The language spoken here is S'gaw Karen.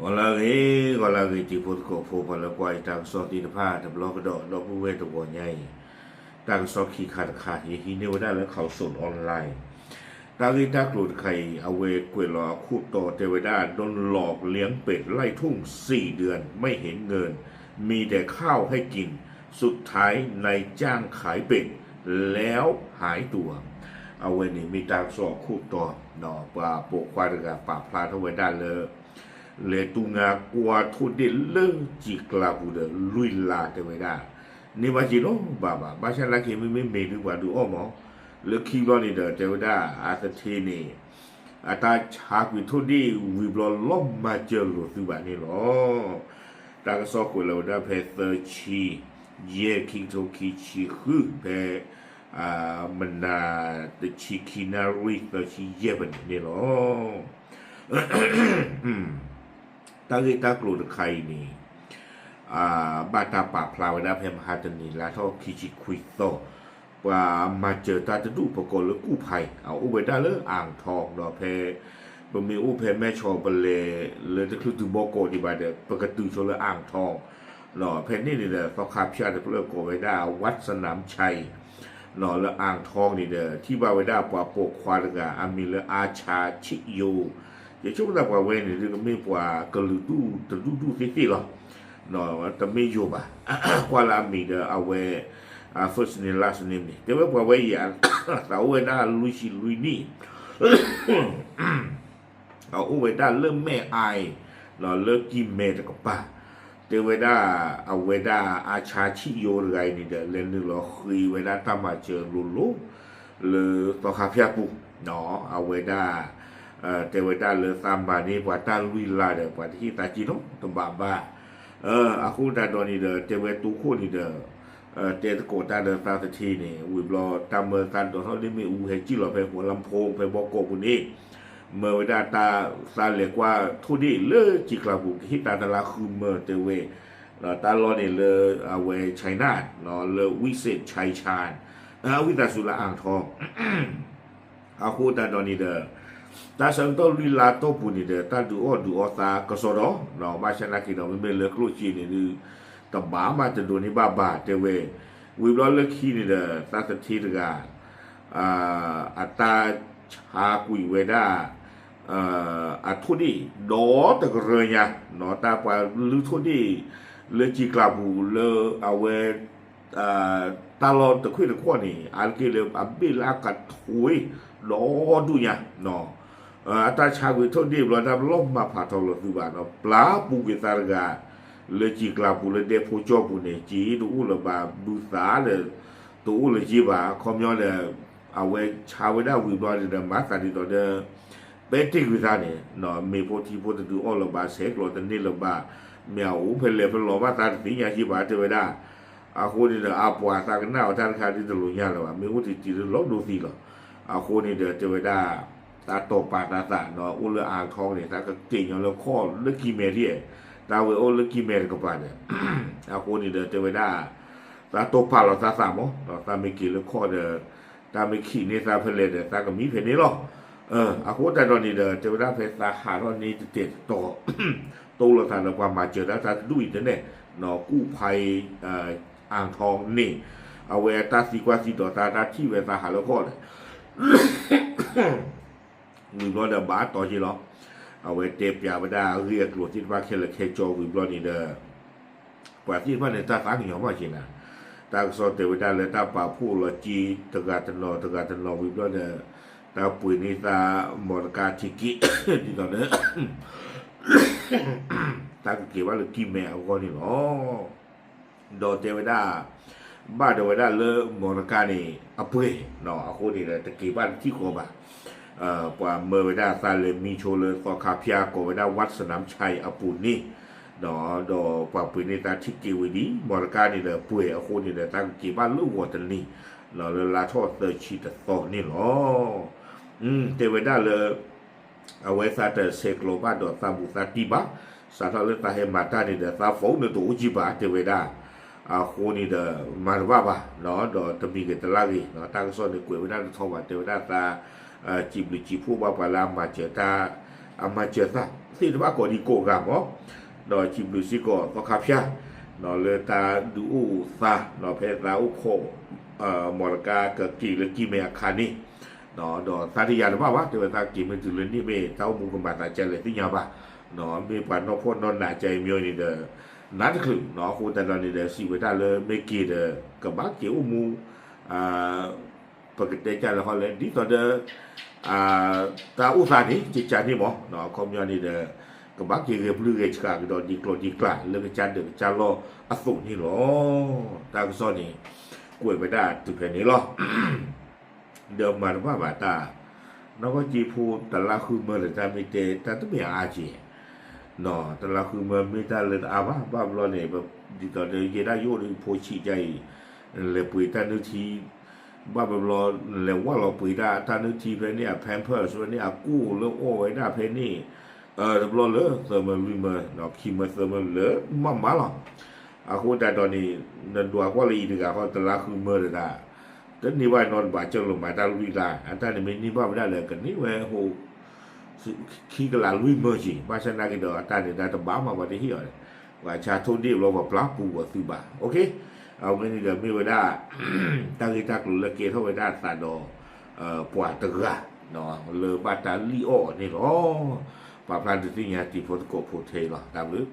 ဂီၤလၢအဂ့ၤ, ဂီၤလၢအဂ့ၤ တံၤဖိသကိးဖိ ပှၤလၢကွၢ်ယတၢ်ကစီၣ်သ့ၣ်တဖၣ် တဘျီကဒီး ဒီပုၢ်ဝဲၢ်တဂီၤညါအံၤ, တၢ်ကစီၣ်ခံခါတခါ ယဟံးန့ၢ်ဝဲဒၣ်လၢ Khaosod Online တၢ်ဂ့ၢ်တၢ်ကျိၤတခါအံၤ အဝဲကွဲးလီၤအခိၣ်တီတဲဝဲဒၣ် โดนหลอกเลี้ยงเป็ดไล่ทุ่งสี่เดือน ไม่เห็นเงิน มีแต่ข้าวให้กิน สุดท้ายนายจ้างขายเป็ดแล้วหายตัว အဝဲန့ၣ်မ့ၢ်တၢ်ကစီၣ်အခိၣ်တီ, ပှၤပိာ်ခွါတဂၤပာ်ဖျါထီၣ်ဝဲဒၣ်လၢ လဲၤတူၢ်ငါကွၢ်ထိၣ်ဒ့ၣ်လၢစံာ်ကျါပူၤဒီး လွံၢ်လါတဲဝဲဒၣ် န့ၢ်ဘၣ်စ့နီဘၣ်ဘၣ်, ဘၣ်ဆၣ်သနာ်က့ မ့မ့ၢ်မ့ၢ်ဒုးပှၤဒုးအီၣ်မး, လၢခံဘျီန့ၣ်ဒီး တဲဝဲဒၣ်အသထ့န့ၣ် အတၢ်ဆါကွံာ်ထိၣ်ဒ့ၣ်ဝံၤဘျီ လီၤမၤစၢၤလိာ်သုဘၣ်န့ၣ်လီၤ. တၢ်ကစီၣ်ကွဲးလီၤဝဲဒၣ်ဖဲသၢဆံ ယဲၢ် ခံကထိခံဆံဃု ဖဲ မနၤ တဆံခံနၣ်ရံၣ် သၢဆံယဲၢ်ဖဲန့ၣ်န့ၣ်လီၤ. တၢ်ဂ့ၢ်တၢ်ကျိၤတခါအံၤန့ၣ် ဘၣ်တၢ်ပာ်ဖျါဝဲဒၣ်ဖဲမဟါတနံၤ လါထီၣ်ခံဆံခွံသီ, ပှၤမၤစၢၤတၢ်တဒူၣ် ပကိးလၢကူၣ်ဖး အအိၣ်ဝဲဒၣ်လၢ อ่างทอง ဒီးဖဲ ပမ့ၢ်အိၣ်ဖဲမဲၢ်ဆီး ပလဲၤလၢတချုးတုၤဘီကီးဒံးဘၣ်ဒီး ပကတုၤဆိလၢ อ่างทอง ဒီးဖဲန့ၣ်န့ၣ်ဒီး သီခါဖၠၣ်တဖျၢၣ်ကိးဝဲဒၣ် วัดสนามชัย လၢ อ่างทอง န့ၣ်ဒီး ထံၣ်ဘၣ်ဝဲဒၣ်ပှၤပိာ်ခွါတဂၤ အမံၤလၢ อาชา ชิโย ယဆိကမိၣ်သးပှၤဝဲန့ၣ် ဒ်ကမ့ၢ်ပှၤကလုာ်ဒူၣ်တဒူၣ်ဒူၣ်သ့ၣ်သ့ၣ်လီၤ. တမ့ၢ်ယိၤဘၣ်, ကွၢ်လၢအမံၤဒီးအဝဲ first name last name န့ၣ် တဲဝဲပှၤဝဲအံၤ သးအိၣ်ဝဲဒၣ်လွံၢ်ဆံလွံၢ်နံၣ် အအိၣ်ဝဲဒၣ်လၢမဲၢ်အါအံၤ လၢကံၢ်မဲတကပၤ, တဲဝဲဒၣ် အဝဲဒၣ် อาชา ชิโย တဂၤအံၤန့ၣ်ဒီး လဲၤနုာ်လီၤဃ့ဝဲဒၣ်တၢ်မၤစၢၤလိၤလိၤ လၢသီခါဖၠၣ်ပူၤ, အဝဲဒၣ် တဲဝဲဒၣ်လၢသးမၤန့ၢ်ပှၤတၢ်လွံၢ်လါဒီး ပှၤတဟ့ၣ်သးက့နီတဘၣ်ဘၣ်. အဃိသတးဒီးန့ၣ်ဒီး တဲဝဲတိခိၣ်န့ၣ်ဒီး တဲသကိးတၢ်ဒီးသးသထ့န့ၣ် ဝံၤဘျီ တၢ်မၢသးဒိးထီၣ်လၢမ့ၣ်အူဟဲစံၣ်လီၤဖဲ หัวลำโพง ဖဲဘီကီးပူၤန့ၣ် မၢဝဲဒၣ်တၢ်သးလဲၤကွၢ်ထိၣ်ဒ့ၣ်လၢစံာ်ကျါပူၤ ကဟ့ၣ်သးတလါဃုမၢတဲဝဲ, တၢ်လီၢ်န့ၣ်လၢအဝဲ China လၢ ဝံစ့ၣ် ชายชาญ ဝံသးစူၤလၢ อ่างทอง အဃိသတးဒီးန့ၣ်ဒီး တၢ်ဆၢကတီၢ်လွံၢ်လါတီၢ်ပူၤန့ၣ်ဒီး တၢ်ဒုးအီၣ်ဒုးအီသးကစီဒီး ဘၣ်ဆၣ်သနာ်က့ဒီး မ့မ့ၢ်လၢကျိၣ်စ့န့ၣ်ဒုး တဘၣ်မးတဒိးန့ၢ်ဘၣ်ဘၣ်တဲဝဲ, ဝံၤဘျီလၢခံန့ၣ်ဒီး သးသထ့တဂၤ အတၢ်ဆါကွံာ်ဝဲဒၣ် အထိၣ်ဒ့ၣ် ဒီတကရၢညါ တၢ်ပှၤလုၢ်ထိၣ်ဒ့ၣ် လၢစံာ်ကျါပူၤလၢအဝဲ တၢ်လီၢ်တခွ့ၣ်တခီၣ်န့ၣ် အါတက့ၢ်လၢအဘ့ၣ်လၢအကထွ့ ဒီဒူၣ်ညါ အတၢ်ဆါကွံာ်ထိၣ်ဒ့ၣ်ဘျီတၢ်လီၤမၤဖးထီလိာ်သုဘၣ်ဒီး ပျၢ်ပူၤကွံာ်သးတဂၤ လၢစံာ်ကျါပူၤလၢဒဲဖိကၠီပူၤန့ၣ် စ့တအိၣ်လၢၤဘၣ် ဘုသးဒီး တအိၣ်လၢၤက့ဘၣ် အခီပညီဒီး အဝဲဆါဝဲဒၣ်ဝံၤဘျီန့ၣ်ဒီး မၤသးဒ်သိးဒီး ပဲတ့ၢ်ကွံာ်သးန့ၣ် မ့ၢ်ဖိထံဖိတဒုးအီၣ်လၢၤဘၣ် ဆဲးကျိးတန့ၢ်လၢၤဘၣ် မ့ၢ်အအိၣ်ဖဲလဲၣ်ဖဲလဲၣ်ဘၣ်သးတသ့ၣ်ညါက့ဘၣ်တဲဝဲဒၣ် အဃိန့ၣ်ဒီး အပှၤသးကနၣ်အီၤတၢ်တခါဒ်တလိာ်ညါလၢၤဘၣ် မ့ၢ်အိၣ်တံၢ်တံၢ်လၢလီၤဒိသံလီၤ. အဃိန့ၣ်ဒီး တဲဝဲဒၣ် တၢ်တိာ်ပာ်သးသးနီၤ အိၣ်လၢ อ่างทอง န့ၣ် သးကက့ၤညီလၢခီၣ်လၢကံၢ်မဲာ်ဒ် တၢ်ဝဲအိၣ်လၢကံၢ်မဲာ်တကပၤဒီး အဃိန့ၣ်ဒီး တဲဝဲဒၣ် သးတိာ်ပာ်လီၤသးသးမး သးမ့ၢ်က့ၤလၢခီၣ်ဒီး တၢ်မ့ၢ်ခံးန့ၢ်သးဖဲလဲၣ်ဒီး သးကမံဖဲန့ၣ်လီၤ. အဃိသတးဒီးန့ၣ်ဒီး တဲဝဲဒၣ်ဖဲသးဟးထီၣ်န့ၢ်တတဲာ်တတီၤ တိလိာ်သးဒီးပှၤမၤစၢၤတၢ်တဒူၣ်အံၤတနဲၣ် ကူၣ်ဖးအံၤ อ่างทอง န့ၣ် အဝဲတၢ်သံကွၢ်သံဒိးသး တၢ်ထံၣ်ဝဲသးဟးလၢခီၣ်ဒီး ဝံၤဘျီဒီးဘၣ်တီၤက့လီၤ. အဝဲတဲပျးဝဲဒၣ်အဂ့ၢ်အကျိၤသ့ၣ်တဖၣ်ခဲလၢာ်ခဲဆ့ဝံၤဘျီန့ၣ်ဒီး ပှၤသ့ၣ်တဖၣ်န့ၣ် တၢ်သးကညီၤဘၣ်က့ၤနၤ, တၢ်ကစီၣ်တဲဝဲဒၣ်လၢတၢ်ပာ်ဖှိၣ်လီၤက့ တဂၤတနီၤတဂၤတနီၤဝံၤဘျီဒီး တၢ်ပှ့ၤန့ၢ်သး မော်တော်ကား ticket ဒ်သိးဒီး တၢ်ကက့ၤဘၣ်လၢကံၢ်မဲအဂီၢ်န့ၣ်လီၤ. ဒီးတဲဝဲဒၣ် ဘၣ်ဒီးဝဲဒၣ်လၢ မော်တော်ကား န့ၣ် အပှ့ၤ အဃိန့ၣ်ဒီး တက့ၤဘၣ်တထံၣ်ဃီဘၣ်. ပှၤမၢဝဲဒၣ်သးလဲၤမံဆိလၢသီခါဖၠၣ် ကိးဝဲဒၣ် วัดสนามชัย အပူၤန့ၣ် ဒီးပှၤပှ့ၤန့ၢ်သး ticket ဝံၤလံ မော်တော်ကား န့ၣ်ဒီးပှ့ၤအဃိန့ၣ်ဒီး သးကက့ၤဘၣ်လၢဂီၤတနံၤ လၢလါထီၣ်သၢဆံတသီန့ၣ်လီၤ. တဲဝဲဒၣ်လၢ အဝဲသးတဆဲးကျိးဘၣ်ဒီးသးဘူးသးတံၢ်ဘၣ်, စးထီၣ်လၢသးဟဲမၤတၢ်န့ၣ်ဒီး သး phone န့ၣ်တအိၣ်ကံဘၣ်တဲဝဲဒၣ်, အဃိန့ၣ်ဒီး မၤတဘၣ်ဘၣ်, ဒီးတမံၤဂ့ၤတလၢ်ဂ့ၤ, တၢ်ကစီၣ်န့ၣ်ကွဲးဝဲဒၣ်တထီဘၣ် တဲဝဲဒၣ်သး စံးဘျုးစံးဖှိၣ်ဘၣ်ပှၤလၢအမၤစၢၤတၢ်, အမၤစၢၤသး သ့ၣ်တဖၣ်ကိးဒံကိးဂၤမး, ဒီးစံးဘျုးစ့ၢ်ကီးသီခါဖၠၣ် လၢတၢ်ဒုးအိၣ်သး ဖဲသးအိၣ်ခိး မီၢ်တကါကက့ၤလၢကံၢ်မဲအခါန့ၣ်, ဒီးသးတယာ်တဘၣ်ဘၣ် တဲဝဲသးက့ၤမ့ၢ်တုၤလၢန့ၣ်မ့ၢ် တၢ်အိၣ်မူကမၤသးဒ်လဲၣ်သ့ၣ်ညါဘၣ်, မ့ၢ်ပှၤနီၢ်ဖှီၣ်နီၢ်နးကဲအံၤမ့ၢ်န့ၣ်ဒီး နါတချုးနီၤ အဃိသတးဒီးန့ၣ်ဒီး စံးဝဲဒၣ်လၢမ့ၢ်က့ၤဒီး ကဘၣ်က့ၤအိၣ်မူ ပကတဲကၢ်လၢဟီလဲၣ် ဒ်သိးဒီး တၢ်အိၣ်သးန့ၣ် ကကၢန့ၣ်မး အခီပညီန့ၣ်ဒီး ကဘၣ်က့ၤဂဲၤပျုၢ်ဂဲၤဆှးကဒီးဒ်ကျီဒ်ကျး လၢကစၢ်ဒၢးကစၢ်လီၢ်အသိးန့ၣ်လီၤ. တၢ်ကစီၣ်န့ၣ် ကွဲးဝဲဒၣ်တုၤဖဲန့ၣ်လီၤ. ဒီးမၤတဘၣ်ဘၣ်တၢ် နီၢ်ကီၢ်ကၠ့ဖိတလါဃုမၢဒီးတၢ်မ့ၢ်တဲ တၢ်တမ့ၢ်အါက့ၤ တလါဃုမၢမ့ၢ်တၢ်လၢတအါဘၣ် ဘၣ်ဘျီန့ၣ် ဒ်သိးဒီးယဲဒၣ်ယအိၣ်ဒီးဖိဆံးကါအံၤ လဲၤပှ့ၤတၢ်နုၢ်ထံ ဘၣ်ဘျီဘျီ လဲၤဝၢ်လီၤပှ့ၤတၢ် တၢ်နုၢ်ထံဖဲန့ၣ် အ Pampers ဖဲန့ၣ် အကိၣ်လၢအီၣ်ဝဲဒၣ်ဖဲန့ၣ် တဘျီလၢသၢမၢလွံၢ်မၢ ခံမၢသၢမၢလၢမးမးလီၤ. အဃိသတးဒီးန့ၣ် နဒွးကွၢ်လၢအံၤတဂၤဃီ တလါဃုမၢတဂၤ တန့ၢ်ဘၣ်နီတဘးကၢၢ်လိာ်မးတၢ်လွံၢ်လါ အတၢ်န့ၣ်မ့ၢ်န့ၢ်ဘၣ်ဝဲဒၣ်လၢကန့ၢ်ဝဲ ခံကလးလွံၢ်မၢက့ၤ ဘၣ်ဆၣ်နာ်က့ၤဒီးအတၢ်န့ၣ် တၢ်တဘၣ်မးပှၤတဟ့ၣ်အီၤန့ၣ် ပှၤဆါထိၣ်ဒ့ၣ်ဘျီပှၤပျၢ်ပူၤအီၤသုဘၣ် အဝဲန့ၣ်ဒီးမ့ၢ်ဝဲဒၣ် တၢ်ဂ့ၢ်တၢ်ကျိၤလၢကဲထီၣ်ဝဲဒၣ်အသးဒီး ပှၤတဂၤ လၢဘၣ်တၢ်လံၣ်အီၣ်အီၤန့ၣ်လီၤ. ပာ်ဖျါဒုးသ့ၣ်ညါတံၤဖိသကိးဖိထဲအံၤလီၤ. တၢ်ဘျုး